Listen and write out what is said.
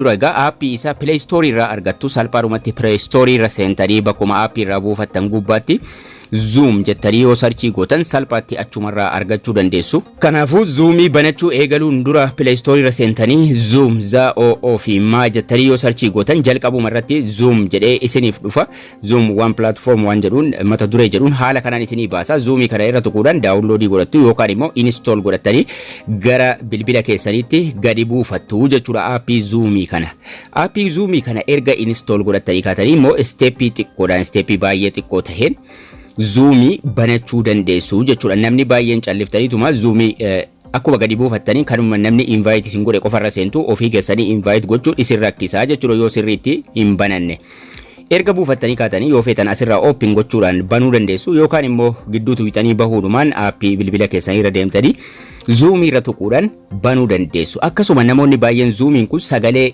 Dura egaa aappii isaa Play Store irraa argattu. Salphaadhumatti Play Store irra seentanii bakkuma aappii irraa buufattan gubbaatti Zoom jettanii yoo search gootan salphaatti achumarraa argachuu dandeessu. Kanaafuu Zoomii banachuu eegaluun dura Play Store irra seentanii Zoom ZOO fi maa jettanii yoo search gootan jalqabuma irratti Zoom jedhee isiniif dhufa. Zoom One Platform waan jedhuun, mata duree jedhuun haala kanaan isinii baasa. Zoomii kana irra tuquudhaan download godhattu yookaan immoo install godhattanii gara bilbila keessaniitti gadi buufattu jechuudha aappii Zoomii kana. Aappii Zoomii kana erga install godhattanii kaatanii immoo step xiqqoodhaan, step baay'ee xiqqoo taheen Zoomii banachuu dandeessu jechuudha. Namni baay'een calliftaniituma Zoomii akkuma gadi buufattanii kanuma namni invite isin godhe qofarra seentu, ofii keessanii invite gochuun isin rakkisaa jechuudha yoo sirriitti hin bananne. Erga buufattanii kaatanii yoo feetan asirraa open gochuudhaan banuu dandeessu yookaan immoo gidduu tuqxanii bahuudhumaan aappii bilbila keessanii irra deemtanii Zoomii irra tuquudhaan banuu dandeessu. Akkasuma namoonni baay'een Zoomiin kun sagalee